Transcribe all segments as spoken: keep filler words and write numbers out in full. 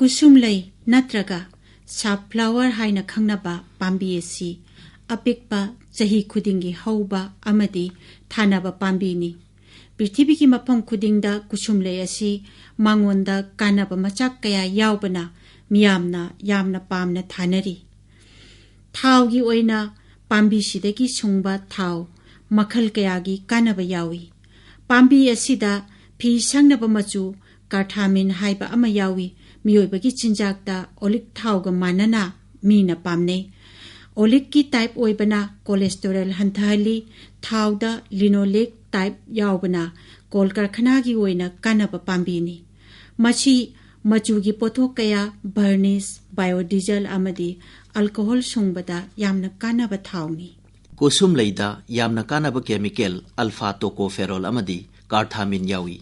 ꯀꯨꯁꯨꯝꯂꯩ ꯅꯠꯇ꯭ꯔꯒ ꯁꯥꯞꯐ꯭ꯂꯥꯋꯔ ꯍꯥꯏꯅ ꯈꯪꯅꯕ ꯄꯥꯝꯕꯤ ꯑꯁꯤ ꯑꯄꯤꯛꯄ, ꯆꯍꯤ ꯈꯨꯗꯤꯡꯒꯤ ꯍꯧꯕ ꯑꯃꯗꯤ ꯊꯥꯅꯕ ꯄꯥꯝꯕꯤꯅꯤ꯫ ꯄ꯭ꯔꯤꯊꯤꯕꯤꯒꯤ ꯃꯐꯝ ꯈꯨꯗꯤꯡꯗ ꯀꯨꯁꯨꯝꯂꯩ ꯑꯁꯤ ꯃꯉꯣꯟꯗ ꯀꯥꯟꯅꯕ ꯃꯆꯥꯛ ꯀꯌꯥ ꯌꯥꯎꯕꯅ ꯃꯤꯌꯥꯝꯅ ꯌꯥꯝꯅ ꯄꯥꯝꯅ ꯊꯥꯅꯔꯤ꯫ ꯊꯥꯎꯒꯤ ꯑꯣꯏꯅ ꯄꯥꯝꯕꯤꯁꯤꯗꯒꯤ ꯁꯨꯡꯕ ꯊꯥꯎ ꯃꯈꯜ ꯀꯌꯥꯒꯤ ꯀꯥꯟꯅꯕ ꯌꯥꯎꯏ꯫ ꯄꯥꯝꯕꯤ ꯑꯁꯤꯗ ꯐꯤ ꯁꯪꯅꯕ ꯃꯆꯨ ꯀꯥꯔꯊꯥꯃꯤꯟ ꯍꯥꯏꯕ ꯑꯃ ꯌꯥꯎꯏ꯫ ꯃꯤꯑꯣꯏꯕꯒꯤ ꯆꯤꯟꯖꯥꯛꯇ ꯑꯣꯂꯤꯛ ꯊꯥꯎꯒ ꯃꯥꯟꯅꯅ ꯃꯤꯅ ꯄꯥꯝꯅꯩ꯫ ꯑꯣꯂꯤꯛꯀꯤ ꯇꯥꯏꯞ ꯑꯣꯏꯕꯅ ꯀꯣꯂꯦꯁꯇꯦꯔꯣꯜ ꯍꯟꯊꯍꯜꯂꯤ꯫ ꯊꯥꯎꯗ ꯂꯤꯅꯣꯂꯤꯛ ꯇꯥꯏꯞ ꯌꯥꯎꯕꯅ ꯀꯣꯜ ꯀꯔꯈꯅꯥꯒꯤ ꯑꯣꯏꯅ ꯀꯥꯟꯅꯕ ꯄꯥꯝꯕꯤꯅꯤ꯫ ꯃꯁꯤ ꯃꯆꯨꯒꯤ ꯄꯣꯠꯊꯣꯛ ꯀꯌꯥ, ꯚꯔꯅꯤꯁ, ꯕꯥꯏꯑꯣꯗꯤꯖꯜ ꯑꯃꯗꯤ ꯑꯜꯀꯣꯍꯣꯜ ꯁꯨꯡꯕꯗ ꯌꯥꯝꯅ ꯀꯥꯟꯅꯕ ꯊꯥꯎꯅꯤ꯫ ꯀꯨꯁꯨꯝꯂꯩꯗ ꯌꯥꯝꯅ ꯀꯥꯟꯅꯕ ꯀꯦꯃꯤꯀꯦꯜ ꯑꯜꯐꯥ ꯇꯣꯀꯣꯐꯦꯔꯣꯜ ꯑꯃꯗꯤ ꯀꯥꯔꯊꯥꯃꯤꯟ ꯌꯥꯎꯏ꯫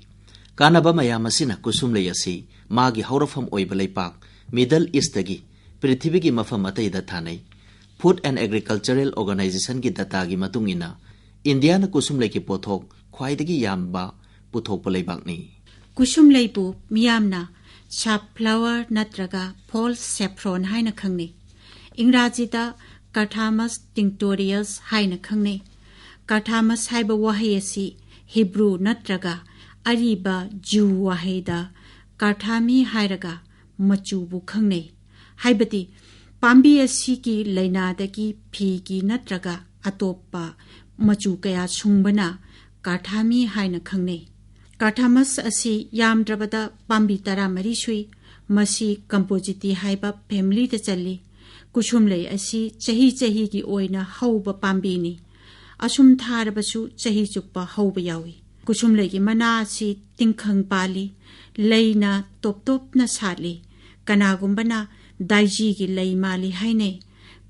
ꯀꯥꯟꯅꯕ ꯃꯌꯥꯝ ꯑꯁꯤꯅ ꯀꯨꯁꯨꯝꯂꯩ ꯑꯁꯤ ꯃꯥꯒꯤ ꯍꯧꯔꯛꯐꯝ ꯑꯣꯏꯕ ꯂꯩꯄꯥꯛ ꯃꯤꯗꯜ ꯏꯁꯇꯒꯤ ꯄ꯭ꯔꯤꯊꯤꯕꯤꯒꯤ ꯃꯐꯝ ꯑꯇꯩꯗ ꯊꯥꯅꯩ꯫ ꯐꯨꯗ ꯑꯦꯟ ꯑꯦꯒ꯭ꯔꯤꯀꯜꯆꯔꯦꯜ ꯑꯣꯔꯒꯅꯥꯏꯖꯦꯁꯟꯒꯤ ꯗꯇꯥꯒꯤ ꯃꯇꯨꯡ ꯏꯟꯅ, ꯏꯟꯗꯤꯌꯥꯅ ꯀꯨꯁꯨꯝꯂꯩꯒꯤ ꯄꯣꯠꯊꯣꯛ ꯈ꯭ꯋꯥꯏꯗꯒꯤ ꯌꯥꯝꯕ ꯄꯨꯊꯣꯛꯄ ꯂꯩꯕꯥꯛꯅꯤ꯫ ꯀꯨꯁꯨꯝꯂꯩꯕꯨ ꯃꯤꯌꯥꯝꯅ ꯁꯥꯞꯐ꯭ꯂꯥꯋꯔ ꯅꯠꯇ꯭ꯔꯒ ꯐꯣꯜꯁ ꯁꯦꯐ꯭ꯔꯣꯟ ꯍꯥꯏꯅ ꯈꯪꯅꯩ꯫ ꯏꯪꯒ꯭ꯔꯥꯖꯤꯗ ꯀꯥꯔꯊꯥꯃꯁ ꯇꯤꯡꯇꯣꯔꯤꯌꯁ ꯍꯥꯏꯅ ꯈꯪꯅꯩ꯫ ꯀꯥꯔꯊꯥꯃꯁ ꯍꯥꯏꯕ ꯋꯥꯍꯩ ꯑꯁꯤ ꯍꯤꯕ꯭ꯔꯨ ꯅꯠꯇ꯭ꯔꯒ ꯑꯔꯤꯕ ꯖꯨ ꯋꯥꯍꯩꯗ ꯀꯥꯔꯊꯥꯃꯤ ꯍꯥꯏꯔꯒ ꯃꯆꯨꯕꯨ ꯈꯪꯅꯩ꯫ ꯍꯥꯏꯕꯗꯤ ꯄꯥꯝꯕꯤ ꯑꯁꯤꯒꯤ ꯂꯥꯏꯅꯥꯗꯒꯤ ꯐꯤꯒꯤ ꯅꯠꯇ꯭ꯔꯒ ꯑꯇꯣꯞꯄ ꯃꯆꯨ ꯀꯌꯥ ꯁꯨꯡꯕꯅ ꯀꯥꯔꯊꯥꯃꯤ ꯍꯥꯏꯅ ꯈꯪꯅꯩ꯫ ꯀꯥꯔꯊꯥꯃꯁ ꯑꯁꯤ ꯌꯥꯝꯗ꯭ꯔꯕꯗ ꯄꯥꯝꯕꯤ ꯇꯔꯥꯃꯔꯤ ꯁꯨꯏ꯫ ꯃꯁꯤ ꯀꯝꯄꯣꯖꯤꯇꯤ ꯍꯥꯏꯕ ꯐꯦꯃꯤꯂꯤꯗ ꯆꯜꯂꯤ꯫ ꯀꯨꯁꯨꯝꯂꯩ ꯑꯁꯤ ꯆꯍꯤ ꯆꯍꯤꯒꯤ ꯑꯣꯏꯅ ꯍꯧꯕ ꯄꯥꯝꯕꯤꯅꯤ꯫ ꯑꯁꯨꯝ ꯊꯥꯔꯕꯁꯨ ꯆꯍꯤ ꯆꯨꯞꯄ ꯍꯧꯕ ꯌꯥꯎꯏ꯫ ꯀꯨꯁꯨꯝꯂꯩꯒꯤ ꯃꯅꯥ ꯑꯁꯤ ꯇꯤꯡꯈꯪ ꯄꯥꯜꯂꯤ꯫ ꯂꯩꯅ ꯇꯣꯞ ꯇꯣꯞꯅ ꯁꯥꯠꯂꯤ꯫ ꯀꯅꯥꯒꯨꯝꯕꯅ ꯗꯥꯏꯖꯤꯒꯤ ꯂꯩ ꯃꯥꯜꯂꯤ ꯍꯥꯏꯅꯩ꯫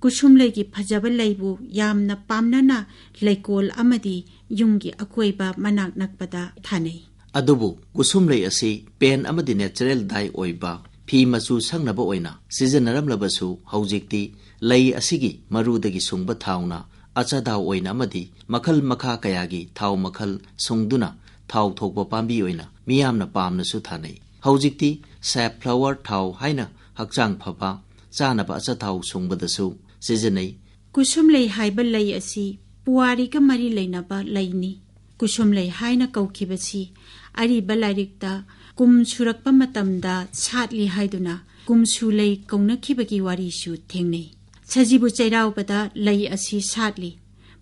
ꯀꯨꯁꯨꯝꯂꯩꯒꯤ ꯐꯖꯕ ꯂꯩꯕꯨ ꯌꯥꯝꯅ ꯄꯥꯝꯅꯅ ꯂꯩꯀꯣꯜ ꯑꯃꯗꯤ ꯌꯨꯝꯒꯤ ꯑꯀꯣꯏꯕ ꯃꯅꯥꯛ ꯅꯛꯄꯗ ꯊꯥꯅꯩ꯫ ꯑꯗꯨꯕꯨ ꯀꯨꯁꯨꯝꯂꯩ ꯑꯁꯤ ꯄꯦꯟ ꯑꯃꯗꯤ ꯅꯦꯆꯔꯦꯜ ꯗꯥꯏ ꯑꯣꯏꯕ ꯐꯤ ꯃꯆꯨ ꯁꯪꯅꯕ ꯑꯣꯏꯅ ꯁꯤꯖꯤꯟꯅꯔꯝꯂꯕꯁꯨ, ꯍꯧꯖꯤꯛꯇꯤ ꯂꯩ ꯑꯁꯤꯒꯤ ꯃꯔꯨꯗꯒꯤ ꯁꯨꯡꯕ ꯊꯥꯎꯅ ꯑꯆꯥꯊꯥꯎ ꯑꯣꯏꯅ ꯑꯃꯗꯤ ꯃꯈꯜ ꯃꯈꯥ ꯀꯌꯥꯒꯤ ꯊꯥꯎ ꯃꯈꯜ ꯁꯨꯡꯗꯨꯅ ꯊꯥꯎ ꯊꯣꯛꯄ ꯄꯥꯝꯕꯤ ꯑꯣꯏꯅ ꯃꯤꯌꯥꯝꯅ ꯄꯥꯝꯅꯁꯨ ꯊꯥꯅꯩ꯫ ꯍꯧꯖꯤꯛꯇꯤ ꯁꯦꯞ ꯐ꯭ꯂꯥꯋꯔ ꯊꯥꯎ ꯍꯥꯏꯅ ꯍꯛꯆꯥꯡ ꯐꯕ ꯆꯥꯅꯕ ꯑꯆꯥꯊꯥꯎ ꯁꯨꯡꯕꯗꯁꯨ ꯁꯤꯖꯤꯟꯅꯩ꯫ ꯀꯨꯁꯨꯝꯂꯩ ꯍꯥꯏꯕ ꯂꯩ ꯑꯁꯤ ꯄꯨꯋꯥꯔꯤꯒ ꯃꯔꯤ ꯂꯩꯅꯕ ꯂꯩꯅꯤ꯫ ꯀꯨꯁꯨꯝꯂꯩ ꯍꯥꯏꯅ ꯀꯧꯈꯤꯕꯁꯤ ꯑꯔꯤꯕ ꯂꯥꯏꯔꯤꯛꯇ ꯀꯨꯝ ꯁꯨꯔꯛꯄ ꯃꯇꯝꯗ ꯁꯥꯠꯂꯤ ꯍꯥꯏꯗꯨꯅ ꯀꯨꯝꯁꯨ ꯂꯩ ꯀꯧꯅꯈꯤꯕꯒꯤ ꯋꯥꯔꯤꯁꯨ ꯊꯦꯡꯅꯩ꯫ ꯁꯖꯤꯕꯨ ꯆꯩꯔꯥꯎꯕꯗ ꯂꯩ ꯑꯁꯤ ꯁꯥꯠꯂꯤ꯫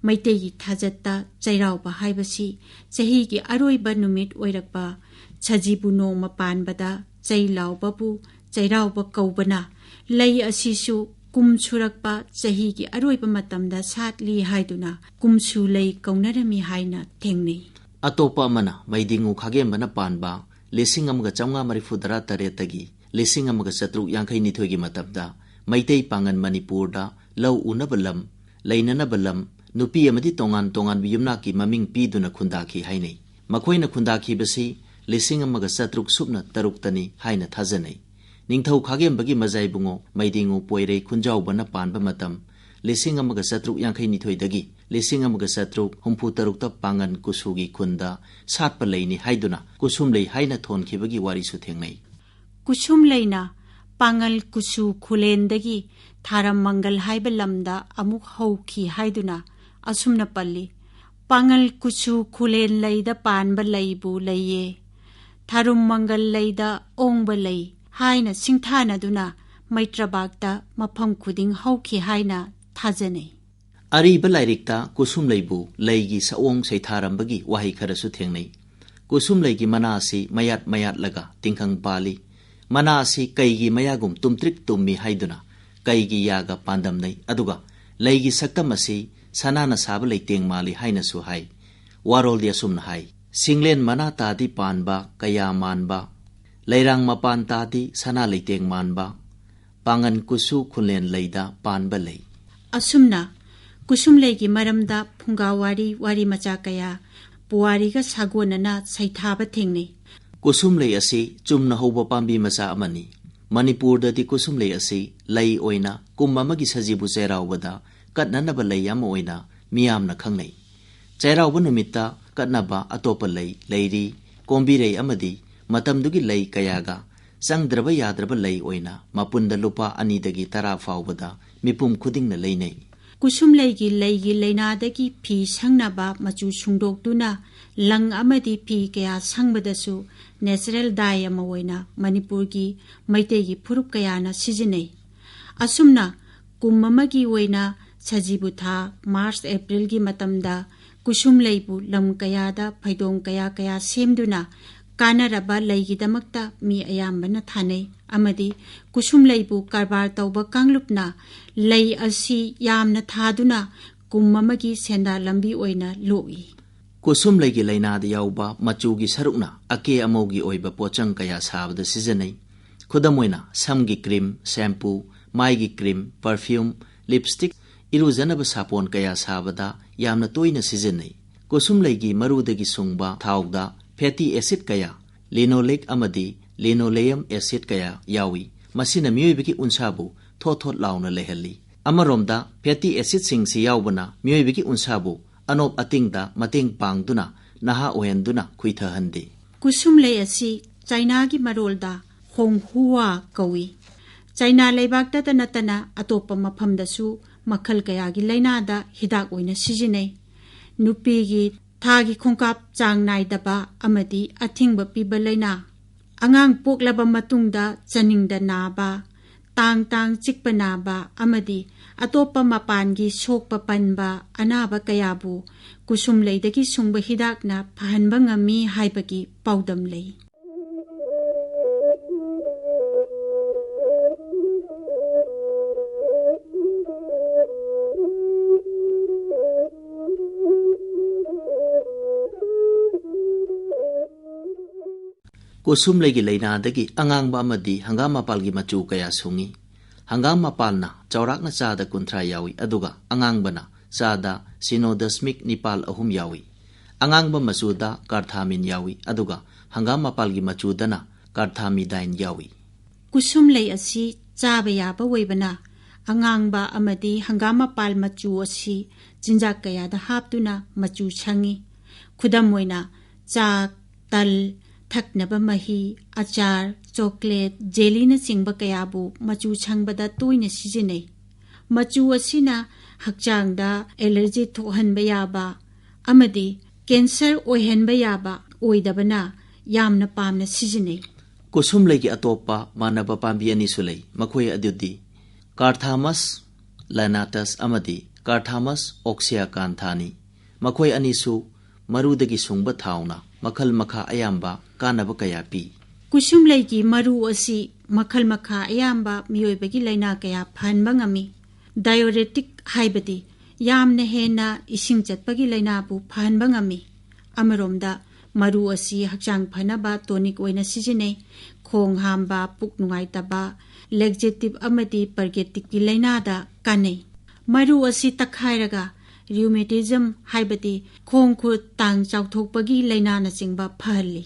ꯃꯩꯇꯩꯒꯤ ꯊꯥꯖꯠꯇ ꯆꯩꯔꯥꯎꯕ ꯍꯥꯏꯕꯁꯤ ꯆꯍꯤꯒꯤ ꯑꯔꯣꯏꯕ ꯅꯨꯃꯤꯠ ꯑꯣꯏꯔꯛꯄ ꯁꯖꯤꯕꯨ ꯅꯣꯡꯃ ꯄꯥꯟꯕꯗ ꯆꯩ ꯂꯥꯎꯕꯕꯨ ꯆꯩꯔꯥꯎꯕ ꯀꯧꯕꯅ, ꯂꯩ ꯑꯁꯤꯁꯨ ꯀꯨꯝ ꯁꯨꯔꯛꯄ ꯆꯍꯤꯒꯤ ꯑꯔꯣꯏꯕ ꯃꯇꯝꯗ ꯁꯥꯠꯂꯤ ꯍꯥꯏꯗꯨꯅ ꯀꯨꯝꯁꯨ ꯂꯩ ꯀꯧꯅꯔꯝꯃꯤ ꯍꯥꯏꯅ ꯊꯦꯡꯅꯩ꯫ ꯑꯇꯣꯞꯄ ꯑꯃꯅ ꯃꯩꯗꯤꯉꯨ ꯈꯥꯒꯦꯝꯕꯅ ꯄꯥꯟꯕ ꯂꯤꯁꯤꯡ ꯑꯃꯒ ꯆꯥꯝꯃꯉꯥ ꯃꯔꯤꯐꯨ ꯇꯔꯥ ꯇꯔꯦꯠꯇꯒꯤ ꯂꯤꯁꯤꯡ ꯑꯃꯒ ꯆꯥꯇ꯭ꯔꯨꯛ ꯌꯥꯡꯈꯩ ꯅꯤꯊꯣꯏꯒꯤ ꯃꯇꯝꯗ ꯃꯩꯇꯩ ꯄꯥꯉꯟ ꯃꯅꯤꯄꯨꯔꯗ ꯂꯧ ꯎꯅꯕ ꯂꯝ, ꯂꯩꯅꯅꯕ ꯂꯝ, ꯅꯨꯄꯤ ꯑꯃꯗꯤ ꯇꯣꯉꯥꯟ ꯇꯣꯉꯥꯟꯕ ꯌꯨꯝꯅꯥꯛꯀꯤ ꯃꯃꯤꯡ ꯄꯤꯗꯨꯅ ꯈꯨꯟꯗꯥꯈꯤ ꯍꯥꯏꯅꯩ꯫ ꯃꯈꯣꯏꯅ ꯈꯨꯟꯗꯥꯈꯤꯕꯁꯤ ꯂꯤꯁꯤꯡ ꯑꯃꯒ ꯆꯥꯇ꯭ꯔꯨꯛ ꯁꯨꯞꯅ ꯇꯔꯨꯛꯇꯅꯤ ꯍꯥꯏꯅ ꯊꯥꯖꯅꯩ꯫ ꯅꯤꯡꯊꯧ ꯈꯥꯒꯦꯝꯕꯒꯤ ꯃꯖꯥꯏꯕꯨꯡꯉꯣ ꯃꯩꯗꯤꯉꯨ ꯄꯣꯏꯔꯩ ꯈꯨꯟꯖꯥꯎꯕꯅ ꯄꯥꯟꯕ ꯃꯇꯝ ꯂꯤꯁꯤꯡ ꯑꯃꯒ ꯆꯥꯇ꯭ꯔꯨꯛ ꯌꯥꯡꯈꯩ ꯅꯤꯊꯣꯏꯗꯒꯤ ꯂꯤꯁꯤꯡ ꯑꯃꯒ ꯆꯥꯇ꯭ꯔꯨꯛ ꯍꯨꯝꯐꯨ ꯇꯔꯨꯛꯇ ꯄꯥꯉꯟ ꯀꯨꯁꯨꯒꯤ ꯈꯨꯟꯗ ꯁꯥꯠꯄ ꯂꯩꯅꯤ ꯍꯥꯏꯗꯨꯅ ꯀꯨꯁꯨꯝ ꯂꯩ ꯍꯥꯏꯅ ꯊꯣꯟꯈꯤꯕꯒꯤ ꯋꯥꯔꯤꯁꯨ ꯊꯦꯡꯅꯩ꯫ ꯀꯨꯁꯨꯝ ꯂꯩꯅ ꯄꯥꯉꯜ ꯀꯨꯁꯨ ꯈꯨꯂꯦꯟꯗꯒꯤ ꯊꯥꯔꯝ ꯃꯪꯒꯜ ꯍꯥꯏꯕ ꯂꯝꯗ ꯑꯃꯨꯛ ꯍꯧꯈꯤ ꯍꯥꯏꯗꯨꯅ ꯑꯁꯨꯝꯅ ꯄꯜꯂꯤ: "ꯄꯥꯉꯜ ꯀꯨꯁꯨ ꯈꯨꯂꯦꯟ ꯂꯩꯗ ꯄꯥꯟꯕ ꯂꯩꯕꯨ ꯂꯩꯌꯦ, ꯊꯥꯔꯨꯝ ꯃꯪꯒꯜ ꯂꯩꯗ ꯑꯣꯡꯕ ꯂꯩ" ꯍꯥꯏꯅ ꯁꯤꯡꯊꯥꯅꯗꯨꯅ ꯃꯩꯇ꯭ꯔꯕꯥꯛꯇ ꯃꯐꯝ ꯈꯨꯗꯤꯡ ꯍꯧꯈꯤ ꯍꯥꯏꯅ ꯊꯥꯖꯅꯩ꯫ ꯑꯔꯤꯕ ꯂꯥꯏꯔꯤꯛꯇ ꯀꯨꯁꯨꯝ ꯂꯩꯕꯨ ꯂꯩꯒꯤ ꯁꯑꯣꯡ ꯁꯩꯊꯥꯔꯝꯕꯒꯤ ꯋꯥꯍꯩ ꯈꯔꯁꯨ ꯊꯦꯡꯅꯩ꯫ ꯀꯨꯁꯨꯝ ꯂꯩꯒꯤ ꯃꯅꯥ ꯑꯁꯤ ꯃꯌꯥꯠ ꯃꯌꯥꯠꯂꯒ ꯇꯤꯡꯈꯪ ꯄꯥꯜꯂꯤ꯫ ꯃꯅꯥ ꯑꯁꯤ ꯀꯩꯒꯤ ꯃꯌꯥꯒꯨꯝ ꯇꯨꯝꯇ꯭ꯔꯤꯛ ꯇꯨꯝꯃꯤ ꯍꯥꯏꯗꯨꯅ ꯀꯩꯒꯤ ꯌꯥꯒ ꯄꯥꯟꯗꯝꯅꯩ꯫ ꯑꯗꯨꯒ ꯂꯩꯒꯤ ꯁꯛꯇꯝ ꯑꯁꯤ ꯁꯅꯥꯅ ꯁꯥꯕ ꯂꯩꯇꯦꯡ ꯃꯥꯜꯂꯤ ꯍꯥꯏꯅꯁꯨ ꯍꯥꯏ꯫ ꯋꯥꯔꯣꯜꯗꯤ ꯑꯁꯨꯝꯅ ꯍꯥꯏ: "ꯁꯤꯡꯂꯦꯟ ꯃꯅꯥ ꯇꯥꯗꯤ ꯄꯥꯟꯕ ꯀꯌꯥ ꯃꯥꯟꯕ, ꯂꯩꯔꯥꯡ ꯃꯄꯥꯟ ꯇꯥꯗꯤ ꯁꯅꯥ ꯂꯩꯇꯦꯡ ꯃꯥꯟꯕ, ꯄꯥꯉꯟ ꯀꯨꯁꯨ ꯈꯨꯂꯦꯟ ꯂꯩꯗ ꯄꯥꯟꯕ ꯂꯩ"꯫ ꯑꯁꯨꯝꯅ ꯀꯨꯁꯨꯝꯂꯩꯒꯤ ꯃꯔꯝꯗ ꯐꯨꯡꯒꯥ ꯋꯥꯔꯤ, ꯋꯥꯔꯤ ꯃꯆꯥ ꯀꯌꯥ ꯄꯨꯋꯥꯔꯤꯒ ꯁꯥꯒꯣꯟꯅꯅ ꯁꯩꯊꯥꯕ ꯊꯦꯡꯅꯩ꯫ ꯀꯨꯁꯨꯝꯂꯩ ꯑꯁꯤ ꯆꯨꯝꯅ ꯍꯧꯕ ꯄꯥꯝꯕꯤ ꯃꯆꯥ ꯑꯃꯅꯤ꯫ ꯃꯅꯤꯄꯨꯔꯗꯗꯤ ꯀꯨꯁꯨꯝꯂꯩ ꯑꯁꯤ ꯂꯩ ꯑꯣꯏꯅ ꯀꯨꯝ ꯑꯃꯒꯤ ꯁꯖꯤꯕꯨ ꯆꯩꯔꯥꯎꯕꯗ ꯀꯠꯅꯅꯕ ꯂꯩ ꯑꯃ ꯑꯣꯏꯅ ꯃꯤꯌꯥꯝꯅ ꯈꯪꯅꯩ꯫ ꯆꯩꯔꯥꯎꯕ ꯅꯨꯃꯤꯠꯇ ꯀꯠꯅꯕ ꯑꯇꯣꯞꯄ ꯂꯩ, ꯂꯩꯔꯤ, ꯀꯣꯝꯕꯤꯔꯩ ꯑꯃꯗꯤ ꯃꯇꯝꯗꯨꯒꯤ ꯂꯩ ꯀꯌꯥꯒ ꯆꯪꯗ꯭ꯔꯕ ꯌꯥꯗ꯭ꯔꯕ ꯂꯩ ꯑꯣꯏꯅ ꯃꯄꯨꯟꯗ ꯂꯨꯄꯥ ꯑꯅꯤꯗꯒꯤ ꯇꯔꯥ ꯐꯥꯎꯕꯗ ꯃꯤꯄꯨꯝ ꯈꯨꯗꯤꯡꯅ ꯂꯩꯅꯩ꯫ ꯀꯨꯁꯨꯝ ꯂꯩꯒꯤ ꯂꯩꯒꯤ ꯂꯩꯅꯥꯗꯒꯤ ꯐꯤ ꯁꯪꯅꯕ ꯃꯆꯨ ꯁꯨꯡꯗꯣꯛꯇꯨꯅ ꯂꯪ ꯑꯃꯗꯤ ꯐꯤ ꯀꯌꯥ ꯁꯪꯕꯗꯁꯨ natural dye ꯑꯃ ꯑꯣꯏꯅ ꯃꯅꯤꯄꯨꯔꯒꯤ ꯃꯩꯇꯩꯒꯤ ꯐꯨꯔꯨꯞ ꯀꯌꯥꯅ ꯁꯤꯖꯤꯟꯅꯩ꯫ ꯑꯁꯨꯝꯅ ꯀꯨꯝ ꯑꯃꯒꯤ ꯑꯣꯏꯅ ꯁꯖꯤꯕꯨ ꯊꯥ, ꯃꯥꯔꯆ, ꯑꯦꯄ꯭ꯔꯤꯜꯒꯤ ꯃꯇꯝꯗ ꯀꯨꯁꯨꯝ ꯂꯩꯕꯨ ꯂꯝ ꯀꯌꯥꯗ ꯐꯩꯗꯣꯡ ꯀꯌꯥ ꯀꯌꯥ ꯁꯦꯝꯗꯨꯅ ꯀꯥꯟꯅꯔꯕ ꯂꯩꯒꯤꯗꯃꯛꯇ ꯃꯤ ꯑꯌꯥꯝꯕꯅ ꯊꯥꯅꯩ ꯑꯃꯗꯤ ꯀꯨꯁꯨꯝ ꯂꯩꯕꯨ ꯀꯔꯕꯥꯔ ꯇꯧꯕ ꯀꯥꯡꯂꯨꯞꯅ ꯂꯩ ꯑꯁꯤ ꯌꯥꯝꯅ ꯊꯥꯗꯨꯅ ꯀꯨꯝ ꯑꯃꯒꯤ ꯁꯦꯟꯗꯥꯟ ꯂꯝꯕꯤ ꯑꯣꯏꯅ ꯂꯣꯛꯏ꯫ ꯀꯨꯁꯨꯝ ꯂꯩꯒꯤ ꯂꯩꯅꯥꯗ ꯌꯥꯎꯕ ꯃꯆꯨꯒꯤ ꯁꯔꯨꯛꯅ ꯑꯀꯦ ꯑꯃꯧꯒꯤ ꯑꯣꯏꯕ ꯄꯣꯠꯆꯪ ꯀꯌꯥ ꯁꯥꯕꯗ ꯁꯤꯖꯤꯟꯅꯩ꯫ ꯈꯨꯗꯝ ꯑꯣꯏꯅ, ꯁꯝꯒꯤ ꯀ꯭ꯔꯤꯝ, ꯁꯦꯝꯄꯨ, ꯃꯥꯏꯒꯤ ꯀ꯭ꯔꯤꯝ, ꯄꯔꯐ꯭ꯌꯨꯝ, ꯂꯤꯞꯁꯇꯤꯛ, ꯏꯔꯨꯖꯅꯕ ꯁꯥꯄꯣꯟ ꯀꯌꯥ ꯁꯥꯕꯗ ꯌꯥꯝꯅ ꯇꯣꯏꯅ ꯁꯤꯖꯤꯟꯅꯩ꯫ ꯀꯨꯁꯨꯝ ꯂꯩꯒꯤ ꯃꯔꯨꯗꯒꯤ ꯁꯨꯡꯕ ꯊꯥꯎꯗ ꯐꯦꯇꯤ ꯑꯦꯁꯤꯗ ꯀꯌꯥ, ꯂꯤꯅꯣꯂꯤꯛ ꯑꯃꯗꯤ ꯂꯤꯅꯣꯂꯦꯌꯝ ꯑꯦꯁꯤꯗ ꯀꯌꯥ ꯌꯥꯎꯏ꯫ ꯃꯁꯤꯅ ꯃꯤꯑꯣꯏꯕꯒꯤ ꯎꯟꯁꯥꯕꯨ ꯊꯣꯠ ꯊꯣꯠ ꯂꯥꯎꯅ ꯂꯩꯍꯜꯂꯤ꯫ ꯑꯃꯔꯣꯝꯗ, ꯐꯦꯇꯤ ꯑꯦꯁꯤꯗꯁꯤꯡꯁꯤ ꯌꯥꯎꯕꯅ ꯃꯤꯑꯣꯏꯕꯒꯤ ꯎꯟꯁꯥꯕꯨ ꯑꯅꯣꯞ ꯑꯇꯤꯡꯗ ꯃꯇꯦꯡ ꯄꯥꯡꯗꯨꯅ ꯅꯍꯥ ꯑꯣꯏꯍꯟꯗꯨꯅ ꯈꯨꯏꯊꯍꯟꯗꯦ꯫ ꯀꯨꯁꯨꯝ ꯂꯩ ꯑꯁꯤ ꯆꯥꯏꯅꯥꯒꯤ ꯃꯔꯣꯜꯗ ꯍꯣꯡꯍꯨꯋꯥ ꯀꯧꯏ꯫ ꯆꯥꯏꯅꯥ ꯂꯩꯕꯥꯛꯇꯇ ꯅꯠꯇꯅ ꯑꯇꯣꯞꯄ ꯃꯐꯝꯗꯁꯨ ꯃꯈꯜ ꯀꯌꯥꯒꯤ ꯂꯥꯏꯅꯥꯗ ꯍꯤꯗꯥꯛ ꯑꯣꯏꯅ ꯁꯤꯖꯤꯟꯅꯩ꯫ ꯅꯨꯄꯤꯒꯤ ꯊꯥꯒꯤ ꯈꯣꯡꯀꯥꯞ ꯆꯥꯡ ꯅꯥꯏꯗꯕ ꯑꯃꯗꯤ ꯑꯊꯤꯡꯕ ꯄꯤꯕ ꯂꯥꯏꯅꯥ, ꯑꯉꯥꯡ ꯄꯣꯛꯂꯕ ꯃꯇꯨꯡꯗ ꯆꯥꯅꯤꯡꯗ ꯅꯥꯕ, ꯇꯥꯡ ꯇꯥꯡ ꯆꯤꯛꯄ ꯅꯥꯕ ꯑꯃꯗꯤ ꯑꯇꯣꯞꯄ ꯃꯄꯥꯟꯒꯤ ꯁꯣꯛꯄ ꯄꯟꯕ ꯑꯅꯥꯕ ꯀꯌꯥꯕꯨ ꯀꯨꯁꯨꯝ ꯂꯩꯗꯒꯤ ꯁꯨꯡꯕ ꯍꯤꯗꯥꯛꯅ ꯐꯍꯟꯕ ꯉꯝꯃꯤ ꯍꯥꯏꯕꯒꯤ ꯄꯥꯎꯗꯝ ꯂꯩ꯫ ꯀꯨꯁꯨꯝ ꯂꯩꯒꯤ ꯂꯥꯏꯅꯥꯗꯒꯤ ꯑꯉꯥꯡꯕ ꯑꯃꯗꯤ ꯍꯪꯒꯥꯝ ꯃꯄꯥꯜꯒꯤ ꯃꯆꯨ ꯀꯌꯥ ꯁꯨꯡꯏ꯫ ꯍꯪꯒꯥꯝ ꯃꯄꯥꯜꯅ ꯆꯥꯎꯔꯥꯛꯅ ꯆꯥꯗ ꯀꯨꯟꯊ꯭ꯔꯥ ꯌꯥꯎꯏ, ꯑꯗꯨꯒ ꯑꯉꯥꯡꯕꯅ ꯆꯥꯗ ꯁꯤꯅꯣ ꯗꯁꯃꯤꯛ ꯅꯤꯄꯥꯜ ꯑꯍꯨꯝ ꯌꯥꯎꯏ꯫ ꯑꯉꯥꯡꯕ ꯃꯆꯨꯗ ꯀꯥꯔꯊꯥꯃꯤꯟ ꯌꯥꯎꯏ, ꯑꯗꯨꯒ ꯍꯪꯒꯥꯝ ꯃꯄꯥꯜꯒꯤ ꯃꯆꯨꯗꯅ ꯀꯥꯔꯊꯥꯃꯤꯗꯥꯏꯟ ꯌꯥꯎꯏ꯫ ꯀꯨꯁꯨꯝ ꯂꯩ ꯑꯁꯤ ꯆꯥꯕ ꯌꯥꯕ ꯑꯣꯏꯕꯅ, ꯑꯉꯥꯡꯕ ꯑꯃꯗꯤ ꯍꯪꯒꯥꯝ ꯃꯄꯥꯜ ꯃꯆꯨ ꯑꯁꯤ ꯆꯤꯟꯖꯥꯛ ꯀꯌꯥꯗ ꯍꯥꯞꯇꯨꯅ ꯃꯆꯨ ꯁꯪꯏ꯫ ꯈꯨꯗꯝ ꯑꯣꯏꯅ, ꯆꯥꯛ, ꯇꯜ, ꯊꯛꯅꯕ ꯃꯍꯤ, ꯑꯆꯥꯔ, ꯆꯣꯀ꯭ꯂꯦꯠ, ꯖꯦꯂꯤꯅꯆꯤꯡꯕ ꯀꯌꯥꯕꯨ ꯃꯆꯨ ꯁꯪꯕꯗ ꯇꯣꯏꯅ ꯁꯤꯖꯤꯟꯅꯩ꯫ ꯃꯆꯨ ꯑꯁꯤꯅ ꯍꯛꯆꯥꯡꯗ ꯑꯦꯂꯔꯖꯤ ꯊꯣꯛꯍꯟꯕ ꯌꯥꯕ ꯑꯃꯗꯤ ꯀꯦꯟꯁꯔ ꯑꯣꯏꯍꯟꯕ ꯌꯥꯕ ꯑꯣꯏꯗꯕꯅ ꯌꯥꯝꯅ ꯄꯥꯝꯅ ꯁꯤꯖꯤꯟꯅꯩ꯫ ꯀꯨꯁꯨꯝꯂꯩꯒꯤ ꯑꯇꯣꯞꯄ ꯃꯥꯟꯅꯕ ꯄꯥꯝꯕꯤ ꯑꯅꯤꯁꯨ ꯂꯩ꯫ ꯃꯈꯣꯏ ꯑꯗꯨꯗꯤ Carthamus lanatus ꯑꯃꯗꯤ Carthamus oxyacantha ꯅꯤ꯫ ꯃꯈꯣꯏ ꯑꯅꯤꯁꯨ ꯃꯔꯨꯗꯒꯤ ꯁꯨꯡꯕ ꯊꯥꯎꯅ ꯃꯈꯜ ꯃꯈꯥ ꯑꯌꯥꯝꯕ ꯀꯥꯟꯅꯕ ꯀꯌꯥ ꯄꯤ꯫ ꯀꯨꯁꯨꯝꯂꯩꯒꯤ ꯃꯔꯨ ꯑꯁꯤ ꯃꯈꯜ ꯃꯈꯥ ꯑꯌꯥꯝꯕ ꯃꯤꯑꯣꯏꯕꯒꯤ ꯂꯥꯏꯅꯥ ꯀꯌꯥ ꯐꯍꯟꯕ ꯉꯝꯃꯤ꯫ Diuretic ꯍꯥꯏꯕꯗꯤ ꯌꯥꯝꯅ ꯍꯦꯟꯅ ꯏꯁꯤꯡ ꯆꯠꯄꯒꯤ ꯂꯥꯏꯅꯥꯕꯨ ꯐꯍꯟꯕ ꯉꯝꯃꯤ꯫ ꯑꯃꯔꯣꯝꯗ ꯃꯔꯨ ꯑꯁꯤ ꯍꯛꯆꯥꯡ ꯐꯅꯕ tonic ꯑꯣꯏꯅ ꯁꯤꯖꯤꯟꯅꯩ꯫ ꯈꯣꯡ ꯍꯥꯝꯕ, ꯄꯨꯛ ꯅꯨꯡꯉꯥꯏꯇꯕ, laxative ꯑꯃꯗꯤ purgative ꯀꯤ ꯂꯥꯏꯅꯥꯗ ꯀꯥꯟꯅꯩ꯫ ꯃꯔꯨ ꯑꯁꯤ ꯇꯛꯈꯥꯏꯔꯒ rheumatism ꯍꯥꯏꯕꯗꯤ ꯈꯣꯡ ꯈꯨꯠ ꯇꯥꯡ ꯆꯥꯎꯊꯣꯛꯄꯒꯤ ꯂꯥꯏꯅꯥꯅꯆꯤꯡꯕ ꯐꯍꯜꯂꯤ꯫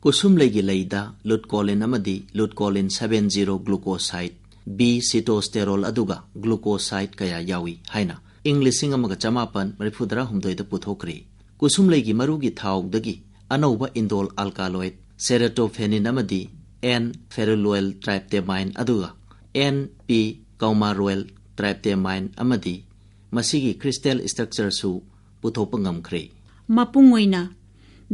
ꯀꯨꯁꯨꯝꯂꯩꯒꯤ ꯂꯩꯗ luteolin ꯑꯃꯗꯤ luteolin seven zero glucoside, B sitosterol ꯑꯗꯨꯒ glucoside ꯀꯌꯥ ꯌꯥꯎꯏ ꯍꯥꯏꯅ ꯏꯪ ꯂꯤꯁꯤꯡ ꯑꯃꯒ ꯆꯃꯥꯄꯟ ꯃꯔꯤꯐꯨꯇꯔꯥ ꯍꯨꯝꯗꯣꯏꯗ ꯄꯨꯊꯣꯛꯈ꯭ꯔꯤ꯫ ꯀꯨꯁꯨꯝꯂꯩꯒꯤ ꯃꯔꯨꯒꯤ ꯊꯥꯎꯗꯒꯤ ꯑꯅꯧꯕ indole alkaloid serotonin ꯑꯃꯗꯤ N ferullyl tryptamine ꯑꯗꯨꯒ N p coumaryl tryptamine ꯑꯃꯗꯤ ꯃꯁꯤꯒꯤ crystal structure ꯁꯨ ꯄꯨꯊꯣꯛꯄ ꯉꯝꯈ꯭ꯔꯦ꯫ ꯃꯄꯨꯡ ꯑꯣꯏꯅ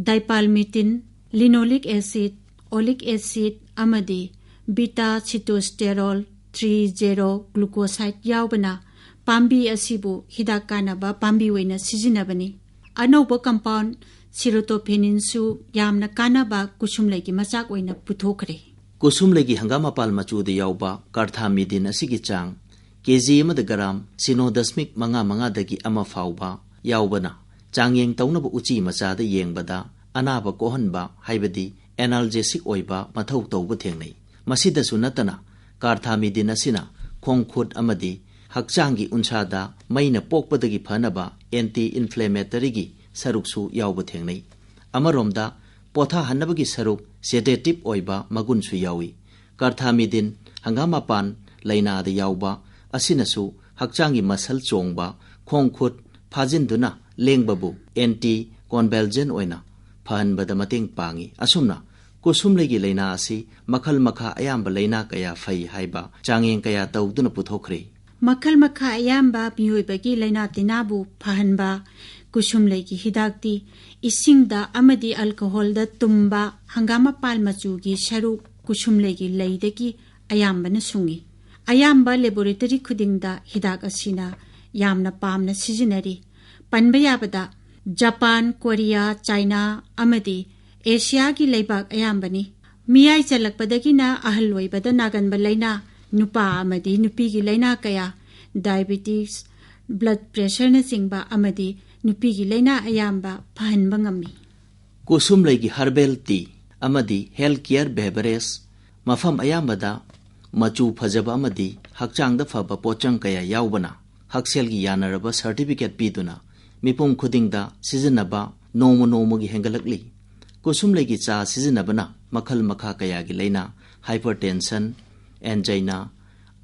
dipalmitin, linoleic acid, oleic acid ꯑꯃꯗꯤ beta sitosterol three zero glucoside ꯌꯥꯎꯕꯅ ꯄꯥꯝꯕꯤ ꯑꯁꯤꯕꯨ ꯍꯤꯗꯥꯛ ꯀꯥꯟꯅꯕ ꯄꯥꯝꯕꯤ ꯑꯣꯏꯅ ꯁꯤꯖꯤꯟꯅꯕꯅꯤ꯫ ꯑꯅꯧꯕ compound serotonin ꯁꯨ ꯌꯥꯝꯅ ꯀꯥꯟꯅꯕ ꯀꯨꯁꯨꯝꯂꯩꯒꯤ ꯃꯆꯥꯛ ꯑꯣꯏꯅ ꯄꯨꯊꯣꯛꯈ꯭ꯔꯦ꯫ ꯀꯨꯁꯨꯝꯂꯩꯒꯤ ꯍꯪꯒꯥꯝ ꯃꯄꯥꯜ ꯃꯆꯨꯗ ꯌꯥꯎꯕ Carthamidin ꯑꯁꯤꯒꯤ ꯆꯥꯡ ꯀꯦ ꯖꯤ ꯑꯃꯗ ꯒ꯭ꯔꯥꯝ ꯁꯤꯅꯣ ꯗꯁꯃꯤꯛ ꯃꯉꯥ ꯃꯉꯥꯗꯒꯤ ꯑꯃ ꯐꯥꯎꯕ ꯌꯥꯎꯕꯅ ꯆꯥꯡꯌꯦꯡ ꯇꯧꯅꯕ ꯎꯆꯤ ꯃꯆꯥꯗ ꯌꯦꯡꯕꯗ ꯑꯅꯥꯕ ꯀꯣꯛꯍꯟꯕ ꯍꯥꯏꯕꯗꯤ analgesic ꯑꯣꯏꯕ ꯃꯊꯧ ꯇꯧꯕ ꯊꯦꯡꯅꯩ꯫ ꯃꯁꯤꯗꯁꯨ ꯅꯠꯇꯅ Carthamidin ꯑꯁꯤꯅ ꯈꯣꯡ ꯈꯨꯠ ꯑꯃꯗꯤ ꯍꯛꯆꯥꯡꯒꯤ ꯎꯟꯁꯥꯗ ꯃꯩꯅ ꯄꯣꯛꯄꯗꯒꯤ ꯐꯅꯕ anti inflammatory ꯒꯤ ꯁꯔꯨꯛꯁꯨ ꯌꯥꯎꯕ ꯊꯦꯡꯅꯩ꯫ ꯑꯃꯔꯣꯝꯗ ꯄꯣꯊꯥꯍꯟꯅꯕꯒꯤ ꯁꯔꯨꯛ sedative ꯑꯣꯏꯕ ꯃꯒꯨꯟꯁꯨ ꯌꯥꯎꯏ꯫ Carthamidin ꯍꯪꯒꯥꯝ ꯃꯄꯥꯟ ꯂꯥꯏꯅꯥꯗ ꯌꯥꯎꯕ ꯑꯁꯤꯅꯁꯨ ꯍꯛꯆꯥꯡꯒꯤ muscle ꯆꯣꯡꯕ, ꯈꯣꯡ ꯈꯨꯠ ꯐꯥꯖꯤꯟꯗꯨꯅ ꯂꯦꯡꯕꯕꯨ anticonvulsant ꯑꯣꯏꯅ ꯐꯍꯟꯕꯗ ꯃꯇꯦꯡ ꯄꯥꯡꯏ꯫ ꯑꯁꯨꯝꯅ ꯀꯨꯁꯨꯝꯂꯩꯒꯤ ꯂꯥꯏꯅꯥ ꯑꯁꯤ ꯃꯈꯜ ꯃꯈꯥ ꯑꯌꯥꯝꯕ ꯂꯥꯏꯅꯥ ꯀꯌꯥ ꯐꯩ ꯍꯥꯏꯕ ꯆꯥꯡꯌꯦꯡ ꯀꯌꯥ ꯇꯧꯗꯨꯅ ꯄꯨꯊꯣꯛꯈ꯭ꯔꯦ꯫ ꯃꯈꯜ ꯃꯈꯥ ꯑꯌꯥꯝꯕ ꯃꯤꯑꯣꯏꯕꯒꯤ ꯂꯥꯏꯅꯥ ꯇꯤꯟꯅꯥꯕꯨ ꯐꯍꯟꯕ ꯀꯨꯁꯨꯝꯂꯩꯒꯤ ꯍꯤꯗꯥꯛꯇꯤ ꯏꯁꯤꯡꯗ ꯑꯃꯗꯤ ꯑꯜꯀꯣꯍꯣꯜꯗ ꯇꯨꯝꯕ ꯍꯪꯒꯥꯝ ꯃꯄꯥꯜ ꯃꯆꯨꯒꯤ ꯁꯔꯨꯛ ꯀꯨꯁꯨꯝꯂꯩꯒꯤ ꯂꯩꯗꯒꯤ ꯑꯌꯥꯝꯕꯅ ꯁꯨꯡꯏ꯫ ꯑꯌꯥꯝꯕ ꯂꯦꯕꯣꯔꯦꯇꯔꯤ ꯈꯨꯗꯤꯡꯗ ꯍꯤꯗꯥꯛ ꯑꯁꯤꯅ ꯌꯥꯝꯅ ꯄꯥꯝꯅ ꯁꯤꯖꯤꯟꯅꯔꯤ꯫ ꯄꯟꯕ ꯌꯥꯕꯗ ꯖꯄꯥꯟ, ꯀꯣꯔꯤꯌꯥ, ꯆꯥꯏꯅꯥ ꯑꯃꯗꯤ ꯑꯦꯁꯤꯌꯥꯒꯤ ꯂꯩꯕꯥꯛ ꯑꯌꯥꯝꯕꯅꯤ꯫ ꯃꯤꯌꯥꯏ ꯆꯜꯂꯛꯄꯗꯒꯤꯅ ꯑꯍꯜ ꯑꯣꯏꯕꯗ ꯅꯥꯒꯟꯕ ꯂꯥꯏꯅꯥ, ꯅꯨꯄꯥ ꯑꯃꯗꯤ ꯅꯨꯄꯤꯒꯤ ꯂꯥꯏꯅꯥ ꯀꯌꯥ, ꯗꯥꯏꯕꯤꯇꯤꯁ, ꯕ꯭ꯂꯗ ꯄ꯭ꯔꯦꯁꯔꯅꯆꯤꯡꯕ ꯑꯃꯗꯤ ꯅꯨꯄꯤꯒꯤ ꯂꯥꯏꯅꯥ ꯑꯌꯥꯝꯕ ꯐꯍꯟꯕ ꯉꯝꯃꯤ꯫ ꯀꯨꯁꯨꯝꯂꯩꯒꯤ ꯍꯔꯕꯦꯜ ꯇꯤ ꯑꯃꯗꯤ ꯍꯦꯜꯊ ꯀꯤꯌꯔ ꯕꯦꯚꯔꯦꯖ ꯃꯐꯝ ꯑꯌꯥꯝꯕꯗ ꯃꯆꯨ ꯐꯖꯕ ꯑꯃꯗꯤ ꯍꯛꯆꯥꯡꯗ ꯐꯕ ꯄꯣꯠꯆꯪ ꯀꯌꯥ ꯌꯥꯎꯕꯅ ꯍꯛꯁꯦꯜꯒꯤ ꯌꯥꯅꯔꯕ ꯁꯔꯇꯤꯐꯤꯀꯦꯠ ꯄꯤꯗꯨꯅ ꯃꯤꯄꯨꯝ ꯈꯨꯗꯤꯡꯗ ꯁꯤꯖꯤꯟꯅꯕ ꯅꯣꯡꯃ ꯅꯣꯡꯃꯒꯤ ꯍꯦꯟꯒꯠꯂꯛꯂꯤ꯫ ꯀꯨꯁꯨꯝꯂꯩꯒꯤ ꯆꯥ ꯁꯤꯖꯤꯟꯅꯕꯅ ꯃꯈꯜ ꯃꯈꯥ ꯀꯌꯥꯒꯤ ꯂꯥꯏꯅꯥ, ꯍꯥꯏꯄꯔꯇꯦꯟꯁꯟ, ꯑꯦꯟꯖꯩꯅꯥ,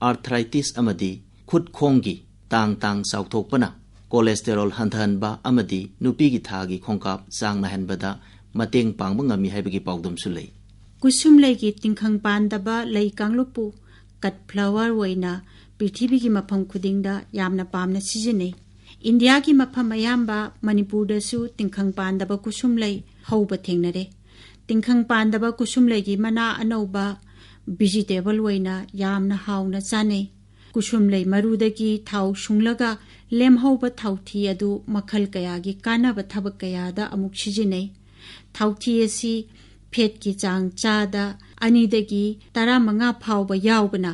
ꯑꯥꯔꯊ꯭ꯔꯥꯏꯇꯤꯁ ꯑꯃꯗꯤ ꯈꯨꯠ ꯈꯣꯡꯒꯤ ꯇꯥꯡ ꯇꯥꯡ ꯆꯥꯎꯊꯣꯛꯄꯅ ꯀꯣꯂꯦꯁꯇꯦꯔꯣꯜ ꯍꯟꯊꯍꯟꯕ ꯑꯃꯗꯤ ꯅꯨꯄꯤꯒꯤ ꯊꯥꯒꯤ ꯈꯣꯡꯀꯥꯞ ꯆꯥꯡ ꯅꯥꯏꯍꯟꯕꯗ ꯃꯇꯦꯡ ꯄꯥꯡꯕ ꯉꯝꯃꯤ ꯍꯥꯏꯕꯒꯤ ꯄꯥꯎꯗꯝꯁꯨ ꯂꯩ꯫ ꯀꯨꯁꯨꯝꯂꯩꯒꯤ ꯇꯤꯡꯈꯪ ꯄꯥꯟꯗꯕ ꯂꯩ ꯀꯥꯡꯂꯨꯞꯄꯨ ꯀꯠ ꯐ꯭ꯂꯥꯋꯔ ꯑꯣꯏꯅ ꯄ꯭ꯔꯤꯊꯤꯕꯤꯒꯤ ꯃꯐꯝ ꯈꯨꯗꯤꯡꯗ ꯌꯥꯝꯅ ꯄꯥꯝꯅ ꯁꯤꯖꯤꯟꯅꯩ꯫ ꯏꯟꯗꯤꯌꯥꯒꯤ ꯃꯐꯝ ꯑꯌꯥꯝꯕ ꯃꯅꯤꯄꯨꯔꯗꯁꯨ ꯇꯤꯡꯈꯪ ꯄꯥꯟꯗꯕ ꯀꯨꯁꯨꯝꯂꯩ ꯍꯧꯕ ꯊꯦꯡꯅꯔꯦ꯫ ꯇꯤꯡꯈꯪ ꯄꯥꯟꯗꯕ ꯀꯨꯁꯨꯝꯂꯩꯒꯤ ꯃꯅꯥ ꯑꯅꯧꯕ ꯚꯤꯖꯤꯇꯦꯕꯜ ꯑꯣꯏꯅ ꯌꯥꯝꯅ ꯍꯥꯎꯅ ꯆꯥꯅꯩ꯫ ꯀꯨꯁꯨꯝꯂꯩ ꯃꯔꯨꯗꯒꯤ ꯊꯥꯎ ꯁꯨꯡꯂꯒ ꯂꯦꯝꯍꯧꯕ ꯊꯥꯎꯊꯤ ꯑꯗꯨ ꯃꯈꯜ ꯀꯌꯥꯒꯤ ꯀꯥꯟꯅꯕ ꯊꯕꯛ ꯀꯌꯥꯗ ꯑꯃꯨꯛ ꯁꯤꯖꯤꯟꯅꯩ꯫ ꯊꯥꯎꯊꯤ ꯑꯁꯤ ꯐꯦꯠꯀꯤ ꯆꯥꯡ ꯆꯥꯗ ꯑꯅꯤꯗꯒꯤ ꯇꯔꯥꯃꯉꯥ ꯐꯥꯎꯕ ꯌꯥꯎꯕꯅ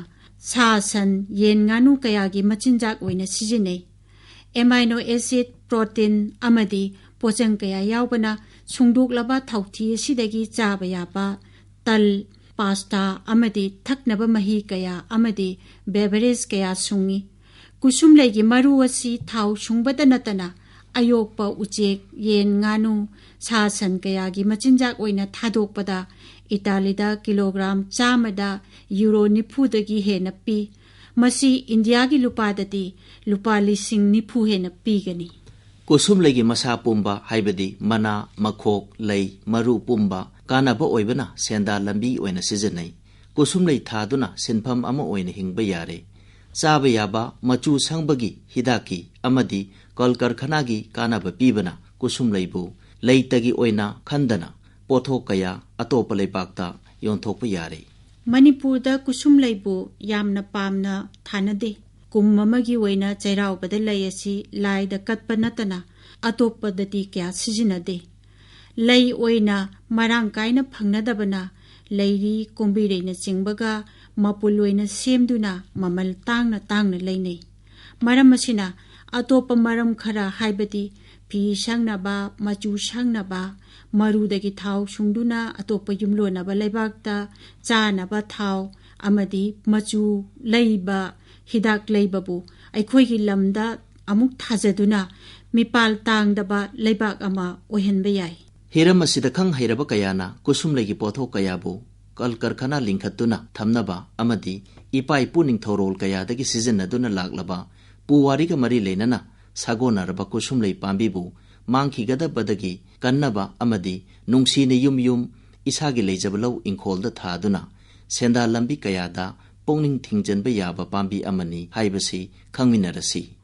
ꯁꯥ ꯁꯟ ꯌꯦꯟ ꯉꯥꯅꯨ ꯀꯌꯥꯒꯤ ꯃꯆꯤꯟꯖꯥꯛ ꯑꯣꯏꯅ ꯁꯤꯖꯤꯟꯅꯩ꯫ ꯑꯦꯃꯥꯏꯅꯣ ꯑꯦꯁꯤꯗ, ꯄ꯭ꯔꯣꯇꯤꯟ ꯑꯃꯗꯤ ꯄꯣꯠꯆꯪ ꯀꯌꯥ ꯌꯥꯎꯕꯅ ꯁꯨꯡꯗꯣꯛꯂꯕ ꯊꯥꯎꯊꯤ ꯑꯁꯤꯗꯒꯤ ꯆꯥꯕ ꯌꯥꯕ ꯇꯜ, ꯄꯥꯁꯇꯥ ꯑꯃꯗꯤ ꯊꯛꯅꯕ ꯃꯍꯤ ꯀꯌꯥ ꯑꯃꯗꯤ ꯕꯦꯚꯔꯦꯖ ꯀꯌꯥ ꯁꯨꯡꯏ꯫ ꯀꯨꯁꯨꯝꯂꯩꯒꯤ ꯃꯔꯨ ꯑꯁꯤ ꯊꯥꯎ ꯁꯨꯡꯕꯇ ꯅꯠꯇꯅ ꯑꯌꯣꯛꯄ ꯎꯆꯦꯛ, ꯌꯦꯟ, ꯉꯥꯅꯨ, ꯁꯥ ꯁꯟ ꯀꯌꯥꯒꯤ ꯃꯆꯤꯟꯖꯥꯛ ꯑꯣꯏꯅ ꯊꯥꯗꯣꯛꯄꯗ ꯏꯇꯥꯂꯤꯗ ꯀꯤꯂꯣꯒ꯭ꯔꯥꯝ ꯆꯥꯝꯃꯗ ꯌꯨꯔꯣ ꯅꯤꯐꯨꯗꯒꯤ ꯍꯦꯟꯅ ꯄꯤ꯫ ꯃꯁꯤ ꯏꯟꯗꯤꯌꯥꯒꯤ ꯂꯨꯄꯥꯗꯗꯤ ꯂꯨꯄꯥ ꯂꯤꯁꯤꯡ ꯅꯤꯐꯨ ꯍꯦꯟꯅ ꯄꯤꯒꯅꯤ꯫ ꯀꯨꯁꯨꯝꯂꯩꯒꯤ ꯃꯁꯥ ꯄꯨꯝꯕ, ꯍꯥꯏꯕꯗꯤ ꯃꯅꯥ, ꯃꯈꯣꯛ, ꯂꯩ, ꯃꯔꯨ ꯄꯨꯝꯕ, ꯀꯥꯟꯅꯕ ꯑꯣꯏꯕꯅ ꯁꯦꯟꯗꯥ ꯂꯝꯕꯤ ꯑꯣꯏꯅ ꯁꯤꯖꯤꯟꯅꯩ꯫ ꯀꯨꯁꯨꯝꯂꯩ ꯊꯥꯗꯨꯅ ꯁꯤꯟꯐꯝ ꯑꯃ ꯑꯣꯏꯅ ꯍꯤꯡꯕ ꯌꯥꯔꯦ꯫ ꯆꯥꯕ ꯌꯥꯕ ꯃꯆꯨ ꯁꯪꯕꯒꯤ ꯍꯤꯗꯥꯛꯀꯤ ꯑꯃꯗꯤ ꯀꯜ ꯀꯔꯈꯅꯥꯒꯤ ꯀꯥꯟꯅꯕ ꯄꯤꯕꯅ ꯀꯨꯁꯨꯝꯂꯩꯕꯨ ꯂꯩꯇꯒꯤ ꯑꯣꯏꯅ ꯈꯟꯗꯅ ꯄꯣꯠꯊꯣꯛ ꯀꯌꯥ ꯑꯇꯣꯞꯄ ꯂꯩꯕꯥꯛꯇ ꯌꯣꯟꯊꯣꯛꯄ ꯌꯥꯔꯦ꯫ ꯃꯅꯤꯄꯨꯔꯗ ꯀꯨꯁꯨꯝꯂꯩꯕꯨ ꯌꯥꯝꯅ ꯄꯥꯝꯅ ꯊꯥꯅꯗꯦ꯫ ꯀꯨꯝ ꯑꯃꯒꯤ ꯑꯣꯏꯅ ꯆꯩꯔꯥꯎꯕꯗ ꯂꯩ ꯑꯁꯤ ꯂꯥꯏꯗ ꯀꯠꯄ ꯅꯠꯇꯅ ꯑꯇꯣꯞꯄꯗꯗꯤ ꯀꯌꯥ ꯁꯤꯖꯤꯟꯅꯗꯦ꯫ ꯂꯩ ꯑꯣꯏꯅ ꯃꯔꯥꯡ ꯀꯥꯏꯅ ꯐꯪꯅꯗꯕꯅ ꯂꯩꯔꯤ, ꯀꯣꯝꯕꯤꯔꯩꯅꯆꯤꯡꯕꯒ ꯃꯄꯨꯜ ꯑꯣꯏꯅ ꯁꯦꯝꯗꯨꯅ ꯃꯃꯜ ꯇꯥꯡꯅ ꯇꯥꯡꯅ ꯂꯩꯅꯩ꯫ ꯃꯔꯝ ꯑꯁꯤꯅ ꯑꯇꯣꯞꯄ ꯃꯔꯝ ꯈꯔ, ꯍꯥꯏꯕꯗꯤ ꯐꯤ ꯁꯪꯅꯕ, ꯃꯆꯨ ꯁꯪꯅꯕ, ꯃꯔꯨꯗꯒꯤ ꯊꯥꯎ ꯁꯨꯡꯗꯨꯅ ꯑꯇꯣꯞꯄ ꯌꯨꯝꯂꯣꯟꯅꯕ ꯂꯩꯕꯥꯛꯇ ꯆꯥꯅꯕ ꯊꯥꯎ ꯑꯃꯗꯤ ꯃꯆꯨ ꯂꯩꯕ, ꯍꯤꯗꯥꯛ ꯂꯩꯕꯕꯨ ꯑꯩꯈꯣꯏꯒꯤ ꯂꯝꯗ ꯑꯃꯨꯛ ꯊꯥꯖꯗꯨꯅ ꯃꯤꯄꯥꯜ ꯇꯥꯡꯗꯕ ꯂꯩꯕꯥꯛ ꯑꯃ ꯑꯣꯏꯍꯟꯕ ꯌꯥꯏ꯫ ꯍꯤꯔꯝ ꯑꯁꯤꯗ ꯈꯪ ꯍꯩꯔꯕ ꯀꯌꯥꯅ ꯀꯨꯁꯨꯝꯂꯩꯒꯤ ꯄꯣꯠꯊꯣꯛ ꯀꯌꯥꯕꯨ ꯀꯜ ꯀꯔꯈꯅꯥ ꯂꯤꯡꯈꯠꯇꯨꯅ ꯊꯝꯅꯕ ꯑꯃꯗꯤ ꯏꯄꯥ ꯏꯄꯨ ꯅꯤꯡꯊꯧꯔꯣꯜ ꯀꯌꯥꯗꯒꯤ ꯁꯤꯖꯤꯟꯅꯗꯨꯅ ꯂꯥꯛꯂꯕ ꯄꯨꯋꯥꯔꯤꯒ ꯃꯔꯤ ꯂꯩꯅꯅ ꯁꯥꯒꯣꯟꯅꯔꯕ ꯀꯨꯁꯨꯝꯂꯩ ꯄꯥꯝꯕꯤꯕꯨ ꯃꯥꯡꯈꯤꯒꯗꯕꯗꯒꯤ ꯀꯟꯅꯕ ꯑꯃꯗꯤ ꯅꯨꯡꯁꯤꯅ ꯌꯨꯝ ꯌꯨꯝ ꯏꯁꯥꯒꯤ ꯂꯩꯖꯕ ꯂꯧ ꯏꯪꯈꯣꯜꯗ ꯊꯥꯗꯨꯅ ꯁꯦꯟꯗꯥ ꯂꯝꯕꯤ ꯀꯌꯥꯗ ꯄꯨꯛꯅꯤꯡ ꯊꯤꯡꯖꯤꯟꯕ ꯌꯥꯕ ꯄꯥꯝꯕꯤ ꯑꯃꯅꯤ ꯍꯥꯏꯕꯁꯤ ꯈꯪꯃꯤꯟꯅꯔꯁꯤ꯫